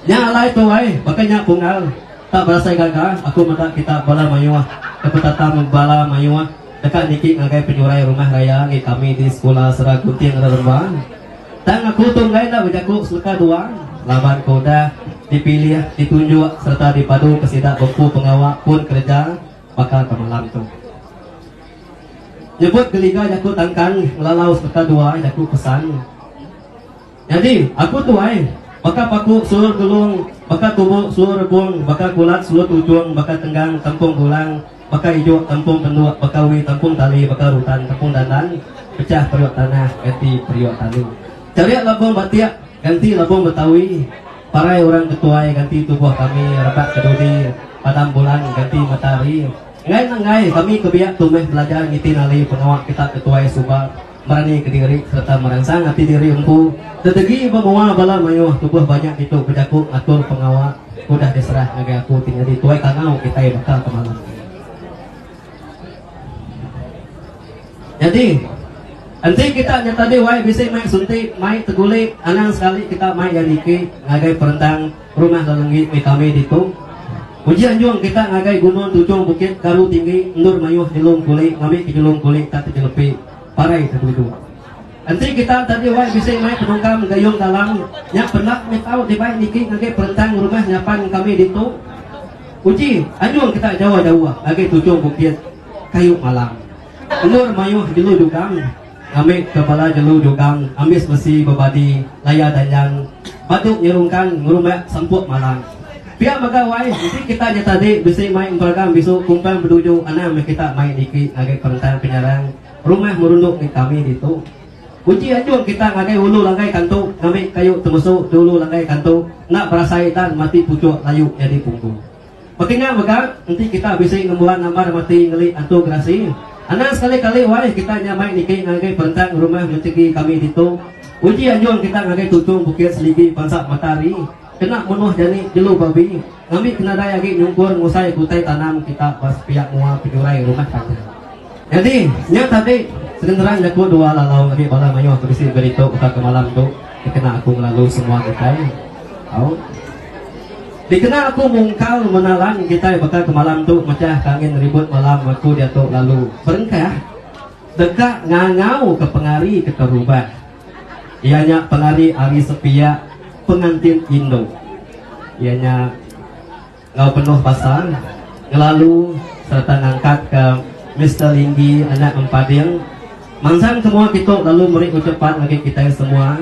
Nya alai tu ai, baka nya punggal. Tak berasai gaga aku meda kita bala mayuh ke betatam bala mayuh deka niki ngagai penyurai rumah raya ngi kami di sekula Sera Gunting Reremba. Tang aku tu enggai enda bejaku seleka dua laban ke udah dipilih, ditunjuk sereta dipadu ke sida bempu pengawa pun kereja baka ke malam tu. Nyebut geliga jaku tangkan ngelalau seleka dua jaku pesan. Nyadi, aku tu ai, baka paku sulur gelung, baka tubu sulur rebung, baka kulat sulur tujung, baka tenggang tampung bulang, baka ijuk tampung penduk, baka wi tampung tali, baka rutan tampung dandan, pechah periuk tanah ganti periuk tali. Charik labung batik ganti labung betawi, parai orang ke tuai ganti tubuh kami rebak ke dudi, padam bulan ganti matahari. Enggai enda enggai, kami ke biak tu meh belajar ngiti nali pengawa kita ke tuai suba. Merani kediri sereta meransang ati diri empu tetegi ba mua bala mayuh tubuh banyak ditu bejaku ngatur pengawa ke udah diserah ngagai aku ti nyadi tuai kangau kitai baka ke malam tu. Nyadi, enti kita nya tadi wai bisi mai sunti mai teguli anang sekali kita mai iya niki ngagai perentang rumah lelenggi mih kami ditu. Uji anjung kita ngagai gunung tuchung bukit Garu Tinggi endur mayuh nyelung kuli ngambi ke nyelung kuli tak tejelepi parai tebeludu. Enti kita tadi wai bisi mai penungkam gayung dalam nya pendak mih tau dibai niki ngagai perentang rumah nyapan kami ditu. Uji anjung kita jauh-jauh ngagai tuchung bukit Kayu Malam endur mayuh jelu jugam ngambi ke bala jelu jugam ambis besi bebadi laya danjan badu nyerungkan ngerumbak sempuk malam. Pia mega wai, enti kita nya tadi bisi mai emperagam bisu kumpang beduju anang meh kita mai niki ngagai perentang penyarang rumah merundu ngi kami ditu. Uji anjung kita ngagai ulu langgai kantu ngambi kayu temesu di ulu langgai kantu enda berasai dan mati puchuk layu nyadi punggu. Baka nya mega enti kita bisi ngembuan nambar mati ngeli antu gerasi anang sekali kali wai kita nya mai niki ngagai perentang rumah menchegi kami ditu. Uji anjung kita ngagai tuchung bukit seligi bansa matahari. Kena munuh jani jelu babi ngambi ke nadai agi nyungkur ngusai ke utai tanam kita ba sepiak mua penyurai rumah panjai. Nyadi, nya tadi segenteran jaku dua lalau ngagai bala mayuh ke bisi beritu baka ke malam tu dikena aku ngelalu semua kitai. Au. Dikena aku mungkal menalan kitai baka ke malam tu mechah ke angin ribut malam aku diatu lalu berengkah deka ngangau ke pengari keterubah. Iya nya pengari ari sepiak pengantin indu. Iya nya enggau penuh basa ngelalu sereta ngangkatka Mister Linggi anak Empading mansang semua kitu lalu meri ucapan ngagai kitai semua.